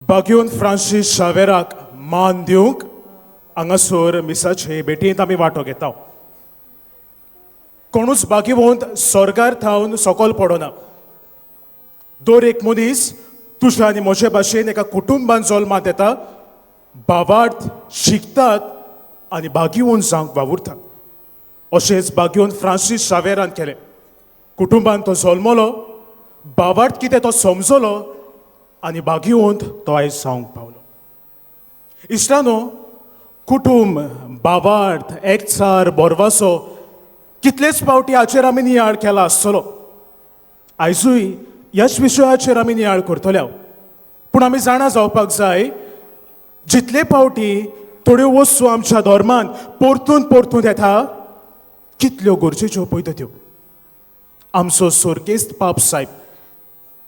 भाग्योन Francis शावेराक मान दिवंक हांगासर मिसाचे भेटींत आमी वांटो घेता. कोणूच भाग्यवंत स्वर्गार थावन सकल पडना. दर एक मनीस तुज्या आनी म्हजे भाशेन एका कुटुंबान जल्मांत येता, भावार्थ शिकतात आनी भाग्यवंत जावंक वावुरतात. अशेंच भाग्यवंत फ्रांसीस शावेरान केलें. कुटुंबान तो जल्मलो, भावार्थ कितें तो समजलो आनी भाग्यवंत तो आयज जावंक पावलो. इश्टानो, कुटुंब, भावार्थ, एकचार, बोरवासो, कितलेच फावटी हाचेर आमी नियाळ केला आसतलो. आयजूय ह्याच विशयाचेर आमी नियाळ करतले. पूण आमी जाणा जावपाक जाय, जितले फावटी थोड्यो वस्तू आमच्या धर्मान परतून परतून येता, कितल्यो गरजेच्यो पळयता त्यो. आमचो सोर्गेस्त पाप साहेब,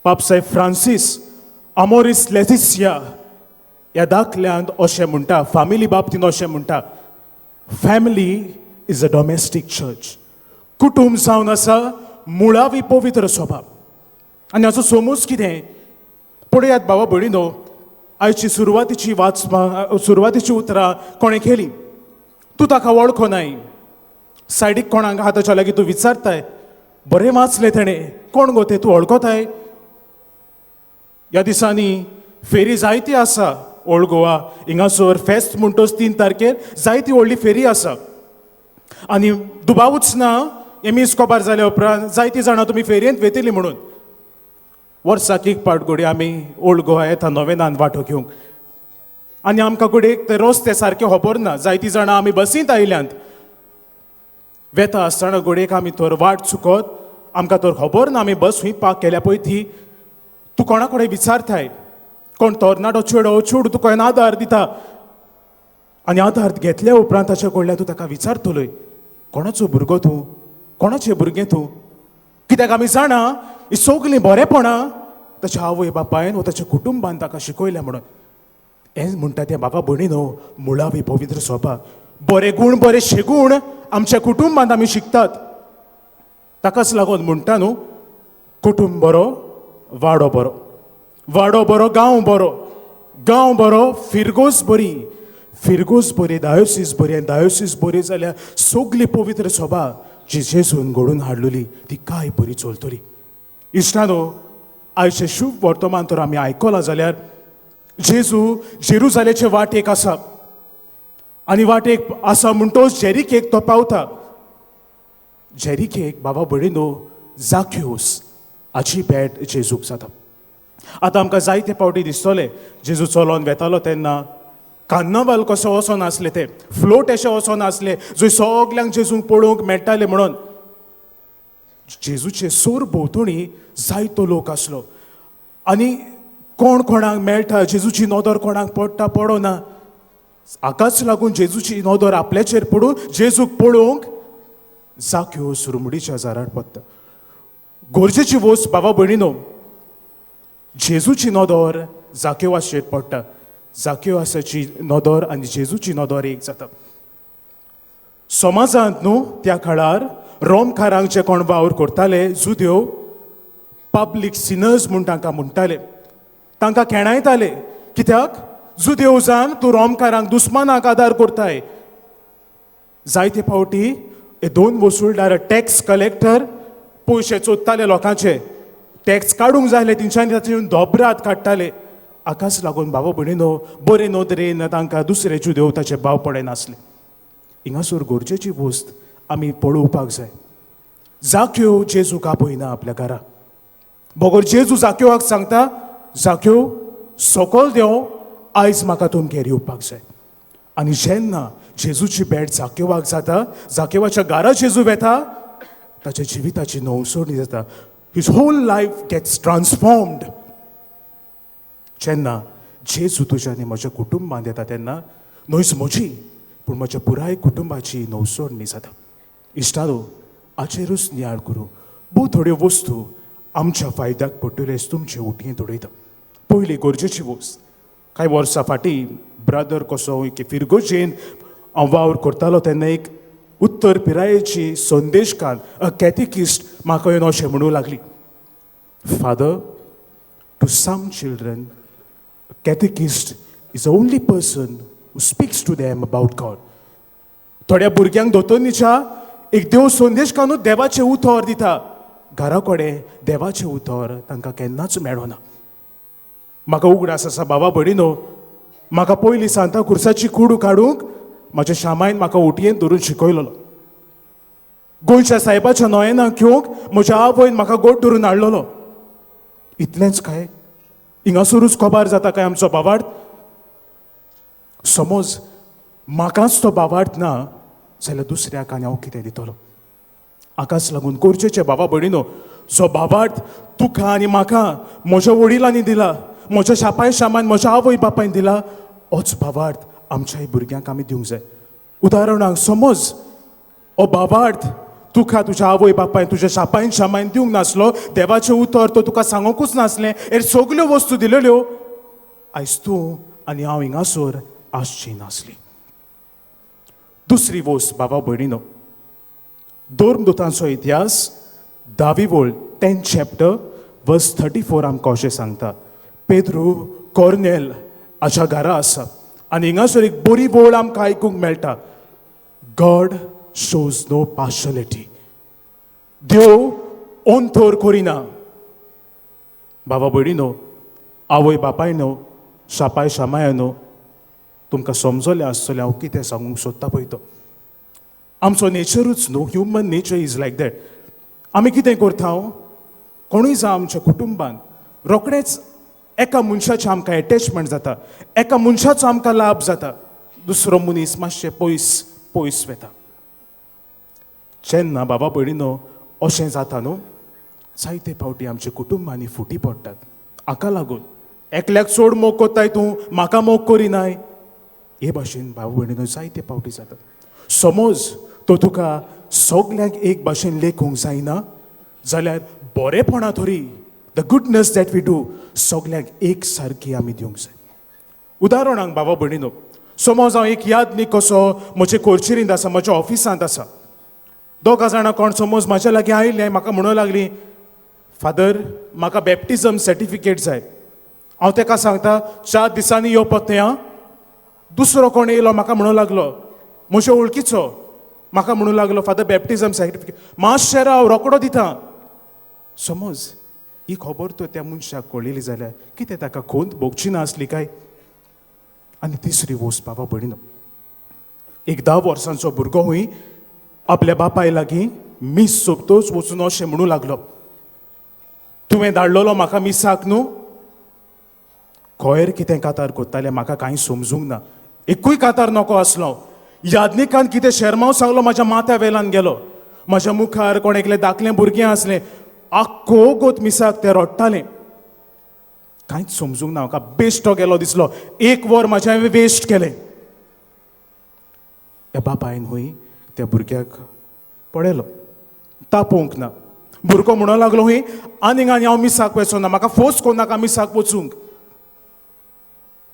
पाप साहेब फ्रांसीस आमोरीस लेथिसिया ह्या दाखल्यांत अशें म्हणटा, फामिली बाबतींत अशें म्हणटा, "Family is a domestic church." कुटुंब जावन आसा मुळावी पवित्र सभा. आनी हाचो समज कितें पळयात बाबा भयणीनो. आयची सुरवातीची वाचपा सुरवातीची उतरां कोणें केली? तूं ताका वळखो नाय, सायडीक कोणाक आहा ताच्या लागीं तूं विचारताय, बरें वाचलें तेणें, कोण गो तें, तूं वळखताय? ह्या दिसांनी फेरी जायती आसा. ओल्ड गोवा हिंगासर फेस्त म्हणटच 3 तारखेर जायती व्हडली फेरी आसा आनी दुबावूच ना, मीस कोबार जाल्या उपरांत जायतीं जाणां तुमी फेरयेंत वेतली म्हणून. वर्साक एक पावट घडये आमी ओल्ड गोवा येता नोवेनान वांटो घेवंक आनी आमकां घडये ते रस्ते सारके खबर ना. जायतीं जाणां आमी बसींत आयल्यांत. वेता आसतना घडयेक आमी तर वाट चुकत, आमकां तर खबर ना आमी बस खंय पार्क केल्या पळय ती. तूं कोणा कडेन विचारताय, कोण तरणाटो चेडो चेडूं तुका आदार दिता आनी आदार घेतल्या उपरांत ताच्या कडल्यान तूं ताका विचारतलोय, कोणाचो भुरगो तूं, कोणाचें भुरगें तूं? कित्याक आमी जाणा, ही सगलीं बरेपणां ताच्या आवय बापायन वा ताच्या कुटुंबान ताका शिकयल्या म्हणून. हें म्हणटा तें, बाबा भयणीनो, मुळावी पवित्र सभा. बरे गूण, बरे शेगूण आमच्या कुटुंबांत आमी शिकतात. ताकाच लागून म्हणटा न्हू, कुटुंब बरो वाडो बरो, वाडो बरो गांव बरो, गांव बरो फिरगोज बरी, फिरगोज बरी डायोसीस बरी आनी डायोसीस बरी जाल्यार सगली पवित्र सभा जी जेजून घडोवन हाडलेली ती काय बरी चलतली. इश्टानो, आयचें शुभ वर्तमान तर आमी आयकलां जाल्यार जेजू जेरुजालेचे वाटेक आसा आनी वाटेक आसा म्हणटोच जेरिकेक तो पावता. जेरिकेक, बाबा भयणीनो, जाक्यूस हाची भेट जेजूक जाता. आतां आमकां जायते फावटी दिसतले, जेजू चलोन वेतालो तेन्ना कार्नावाल कसो वचोन आसले ते, फ्लोट अशें वचोन आसले जंय सगल्यांक जेजूंक पळोवंक मेळटाले म्हणून. जेजूचे सोर भोंवतणी जायतो लोक आसलो आनी कोण कोणाक मेळटा, जेजूची नदर कोणाक पडटा पडना, हाकाच लागून जेजूची नदर आपल्याचेर पडून जेजूक पळोवंक जाक्योस रुमडीच्या झाडार पडटा. गरजेची वस्त, बाबा भयणीनो, जेजूची नदर जाक्योवाचेर पडटा. जाक्योवासाची नदर आनी जेजूची नदर एक जाता. समाजांत न्हू त्या काळार रोमकारांक जे कोण वावर करताले जुदेव, पब्लीक सिनर्स म्हूण तांकां म्हणटाले, तांकां खेणायताले. कित्याक? जुदेव जावन तूं रोमकारांक, दुस्मानाक आदार करताय. जायते फावटी हे दोन वसुलदार, टॅक्स कलेक्टर, पयशे चोरताले लोकांचे, टॅक्स काडूंक जाय आसले तेंच्यांनी, ताचे दोबरात काडटाले. हाकाच लागून, बाबा भयणीनो, बरे नदरेन तांकां दुसरे जुदेव ताचे भाव पडनासले. हिंगासर गरजेची वस्त आमी पळोवपाक जाय. जाक्यो जेजूक आपयना आपल्या घरा, बगर जेजू जाक्योवाक सांगता, "जाक्यो, सकल देंव, आयज म्हाका तुमगेर येवपाक जाय." आनी जेन्ना जेजूची भेट जाक्योवाक जाता, जाक्योवाच्या घरा जेजू वेता, ताच्या जिविताची नवसरणी जाता. His whole life gets transformed. जेन्ना जेजू तुज्या आनी म्हज्या कुटुंबांत येता तेन्ना न्हयच म्हजी पूण म्हज्या पुराय कुटुंबाची नवसरणी जाता. इश्टानो, हाचेरूच नियाळ करूं. भोव थोड्यो वस्तू आमच्या फायद्याक पडटल्यो, तुमचे उटयेंत उडयता. पयली गरजेची वस्त, कांय वर्सां फाटीं ब्रदर कसो की फिरगोजेन हांव वावर करतालो तेन्ना एक उत्तर पिरायेची संदेशकार, अ कॅटिकिस्ट, म्हाका येवन अशें म्हणूं लागली, "Father, to some children Catechist is the only person who speaks to them about God. थोड्या भुरग्यांक दोतोन्नीच्या एक देव संदेश काडून देवाचें उतर दिता. घरा कडेन देवाचें उतर तांकां केन्नाच मेळना. म्हाका उगडास आसा बाबा भयणीनो, म्हाका पयलीं सांता खुर्साची कुडू काडूंक म्हज्या शामायन म्हाका उटयेन धरून शिकयलेलो. गोंयच्या सायबाच्या नोयेनाक घेवंक म्हज्या आवयन म्हाका गोड धरून हाडलेलो. इतलेंच काय हिंगासरूच कबार जाता काय आमचो बाबार्थ? समज म्हाकाच तो बाबार्थ ना जाल्यार दुसऱ्याक आनी हांव कितें दितलो? हाकाच लागून गरजेचे बाबा भयणीनो, जो बाबार्थ तुका आनी म्हाका म्हज्या वडिलांनी दिला, म्हज्या शापाय शामान म्हज्या आवय बापायन दिला, होच भावार्थ आमच्याय भुरग्यांक आमी दिवंक जाय. उदाहरणाक समज हो भावार्थ तुका तुज्या आवय बापायन तुज्या शापायन शामायन दिवंक नासलो, देवाचें उतर तो तुका सांगूंकूच नासलें, हेर सगल्यो वस्तू दिलेल्यो, आयज तूं आनी हांव हिंगासर आसची नासली. दुसरी वस्त बाबा भयणीनो, धर्मदुतांचो इतिहास धावी वळ 10 chapter verse 34 आमकां अशें सांगता. पेद्रू कॉर्नेल हाच्या घरा आसा आनी हिंगासर एक बरी वळ आमकां आयकूंक मेळटा. God shows no partiality. देव अंतर करिना. बाबा भयणीनो, आवय बापायनो, शापाय शामायानो, तुमकां समजलें आसतलें हांव कितें सांगूंक सोदता पळय तो. आमचो नेचरूच न्हू, human nature is like that. आमी कितें करता, कोणूय जावं आमच्या कुटुंबान, रोखडेच एका मनशाचें आमकां एटॅचमेंट जाता, एका मनशाचो आमकां लाभ जाता, दुसरो मनीस मातशें पयस पयस वता. जेन्ना बाबा भयणीनो अशें जाता न्हू, जायते फावटी आमच्या कुटुंबांनी फुटी पडटात. हाका लागून एकल्याक चड मोग कोत्ताय तूं, म्हाका मोग करिनाय, हे भाशेन बाबा भयणीनो जायते फावटी जाता. समज तो तुका सगल्यांक एक भाशेन लेखूंक जायना जाल्यार बरेपणा तरी, the goodness that we do, सगल्यांक एक सारकी आमी दिवंक जाय. उदाहरणाक बाबा भयणीनो, समज हांव एक यादनीक कसो म्हजे कोर्चेरींत आसा, म्हज्या ऑफिसांत आसा, दोगां जाणां कोण समज म्हाज्या लागीं आयले, म्हाका म्हणूंक लागली, फादर म्हाका बॅप्टिजम सर्टिफिकेट जाय. हांव ताका सांगता, 4 दिसांनी यो परतें. आं, दुसरो कोण येयलो, म्हाका म्हणूंक लागलो, म्हज्या वळखीचो, म्हाका म्हणूंक लागलो, फादर बॅप्टिजम सर्टिफिकेट, मातशें राव, रोकडो दिता. समज ही खबर तर त्या मनशाक कळिल्ली जाल्यार कितें ताका खंत भोगची नासली काय? आनी तिसरी वस्त बाबा भयणीनो, एक 10 वर्सांचो भुरगो हुंय आपल्या बापाय लागीं मीस सोंपतच वचून अशें म्हणूं लागलो, तुवें धाडलेलो म्हाका मिसाक न्हू, खंयर कितें कातार कोत्तालें म्हाका कांय समजूंक ना, एकूय कातार नको आसलो. यादनिकान कितें शेरमांव सांगलो म्हाज्या माथ्या वेल्यान गेलो. म्हाज्या मुखार कोण एकलें धाकलें भुरगें आसलें, आख्खो गोत मिसाक तें रडटालें. कांयच समजूंक ना म्हाका, बेश्टो गेलो दिसलो, एक वर म्हाजें हांवें वेस्ट केलें. ह्या बापायन हूंय त्या भुरग्याक पळयलो, तापोवंक ना. भुरगो म्हणूंक लागलो हूंय, आनीक आनी हांव मिसाक वचो ना, म्हाका फोर्स करूं नाका मिसाक वचूंक.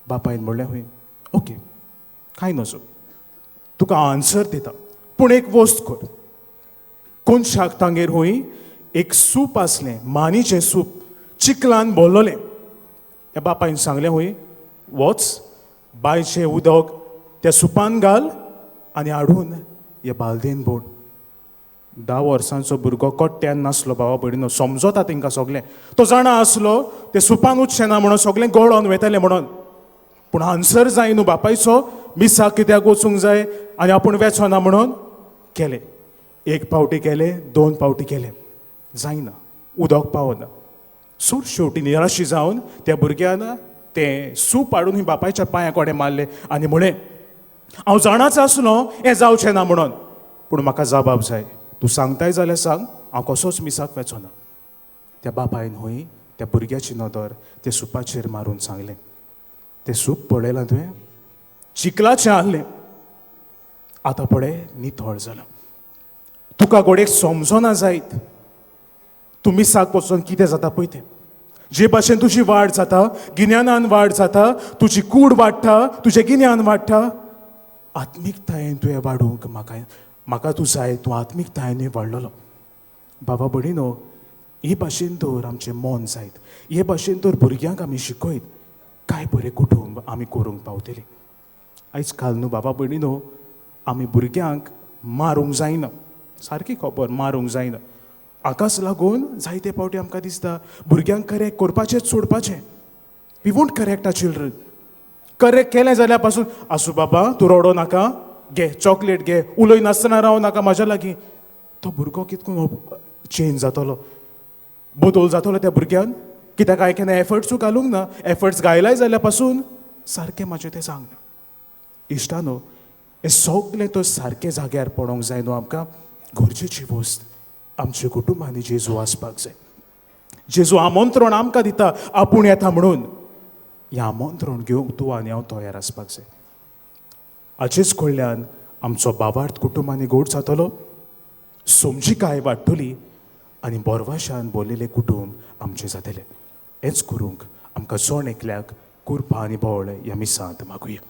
बापायन म्हणलें हूंय, ओके, कांय नजो, तुका आन्सर दिता, पूण एक वस्त कर. कोनशाक तांगेर हूंय एक सूप आसलें, मानीचें सूप, चिकलान भरलोलें. त्या बापायन सांगलें हूंय, वच बांयचें उदक त्या सुपान घाल आनी हाडून हे बालदेन बोड. 10 वर्सांचो भुरगो कोट्ट्यान नासलो बाबा भयणीनो, समजता तेंकां सगलें. तो जाणा आसलो तें सुपान उच्चें ना म्हणून, सगलें गळोन वेतलें म्हणून, पूण आन्सर जाय न्हू बापायचो, मिसाक कित्याक वचूंक जाय आनी आपूण वेचो ना म्हणून. केलें, एक पावटी केलें, दोन पावटी केलें, जायना, उदक पावना. सूर शेवटी निराशी जावन त्या भुरग्यान तें सूप हाडून बापायच्या पांया कडेन मारलें आनी म्हळें, हांव जाणाच आसलो हें जावचें ना म्हणून, पूण म्हाका जबाब जाय, तूं सांगताय जाल्यार सांग, हांव कसोच मिसाक वचो ना. त्या बापायन हूंय त्या भुरग्याची नदर त्या सुपाचेर मारून सांगलें, तें सूप पळयलां तुवें? चिखलाचें आहलें, आतां पळय नितळ जालां. तुका घोडेक समजना जायत, तूं मिसाक वचून कितें जाता पळय तें. जे भाशेन तुजी वाड जाता, गिन्यानान वाड जाता, तुजी कूड वाडटा, तुजें गिन्यान वाडटा, आत्मिकतायेन तुवें वाडूंक म्हाका म्हाका तूं जाय, तूं आत्मिकतायेनूय वाडलेलो. बाबा भयणीनो, हे भाशेन तर आमचें मन जायत, हे भाशेन तर भुरग्यांक आमी शिकयत. काय बरें कुटुंब आमी करूंक पावतलीं. आयज काल न्हू बाबा भयणी न्हू, आमी भुरग्यांक मारूंक जायना, सारकी खबर, मारूंक जायना. हाकाच लागून जायते फावटी आमकां दिसता भुरग्यांक correct करपाचेंच सोडपाचें. We won't correct our children. Correct केलें जाल्यार पासून, आसूं बाबा, तूं रडो नाका, घे चॉकलेट घे, उलय नासतना राव नाका म्हाज्या लागीं. तो भुरगो कितको चेंज जातलो, बदल जातलो त्या भुरग्यान? कित्याक हांवें केन्ना एफर्ट्सूय घालूंक ना. एफर्ट्स घायलाय जाल्यार पासून सारकें म्हाजें तें सांगना. इश्टानो, हें सगलें तर सारकें जाग्यार पडोंक जाय न्हू आमकां. गरजेची वस्त, आमच्या कुटुंबांनी जेजू आसपाक जाय. जेजू आमंत्रण आमकां दिता, आपूण येता म्हणून. हें आमंत्रण घेवंक तूं आनी हांव तयार आसपाक जाय. हाचेच कडल्यान आमचो भावार्थ कुटुंबांनी गोड जातलो, समजिकाय वाडटली आनी बोरवाशान भरलेलें कुटुंब आमचें जातलें. हेंच करूंक आमकां जण एकल्याक कृपा आनी बळ ह्या मिसांत मागुया.